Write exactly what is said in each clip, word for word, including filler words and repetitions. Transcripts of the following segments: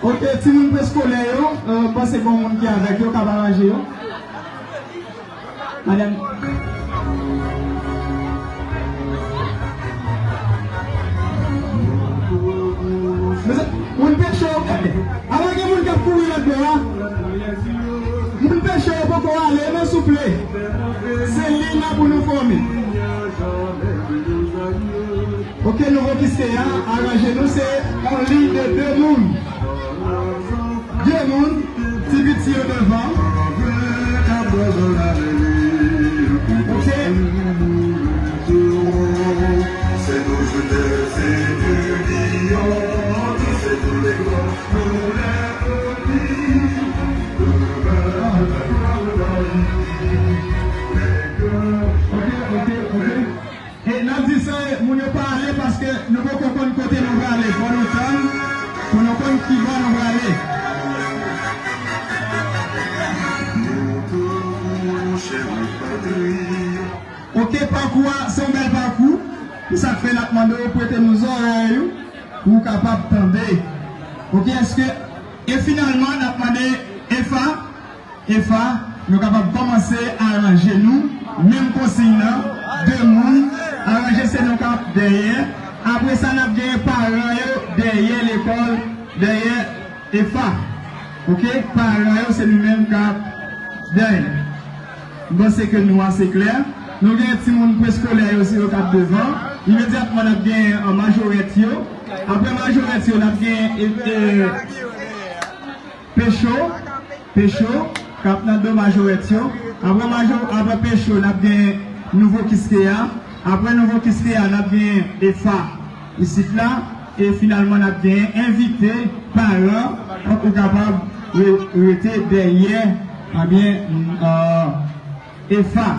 Ok, timoun preskolè yo, euh, m panse gon moun ki avèk yo k ap aranje yo. Madanm. Mezanmi, moun peche yo, avan gen moun k ap kouri lòt bò a. Moun peche yo poko ale, men souple. Se liy la pou nou fòme. Ok, nouvo Kiskeya, aranje nou, se yon liy de de moun. De moun, ti piti yo devan. Ok. Ok, ok, ok. E n ap di sa, e, moun yo pa ale paske nou poko konn kote nou prale. Fò nou tann pou nou konn ki bò nou prale. Ok, pakou a, se yon bèl pakou. Se sa k fè n ap mande w prete nou zòrèy ou pou w kapab tande. Ok, èske, e finalman, n ap mande Efa, Efa, nou kapab kòmanse aranje nou, menm konsiy nan, de moun, aranje se nou k ap dèyè. Apre sa, n ap genyen paran yo dèyè lekòl, dèyè Efa. Ok, paran yo se nou menm k ap dèyè. M panse ke nou ase klè. Nou gen timoun preskolè yo, se yo k ap devan. Imedyatman, n ap gen, euh, majorèt yo. Apre majorèt yo, n ap gen, e, e, Pecho, Pecho, k ap nan do majorèt yo. Apre majo-, apre Pecho, n ap gen nouvo Kiskeya. Apre nouvo Kiskeya, n ap gen Efa isit la. E finalman, n ap gen envite, paran, pou ou kapab re-, rete dèyè, ebyen, euh, Efa.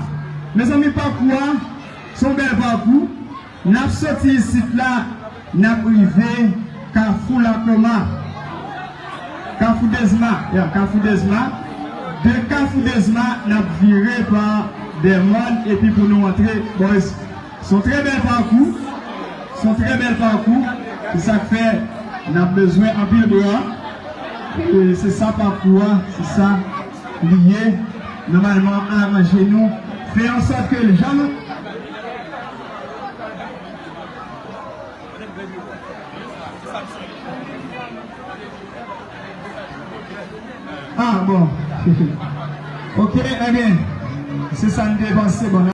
Mezanmi, pakou a, se yon bèl pakou. N ap soti isit la, n ap rive Kafou Lakoma. Kafou Dezma, ya, Kafou Dezma. De Kafou Dezma, n ap vire pa Dèmòn, epi pou nou antre, bon, se yon trè bèl pakou. Se yon trè bèl pakou. Se sa k fè n ap bezwen anpil bra. E se sa pakou a, se sa li ye. Nòmalman, aranje nou, fè an sòt ke l jan nou. Ah, bon. Ok, ebyen, se sa n te panse, bon.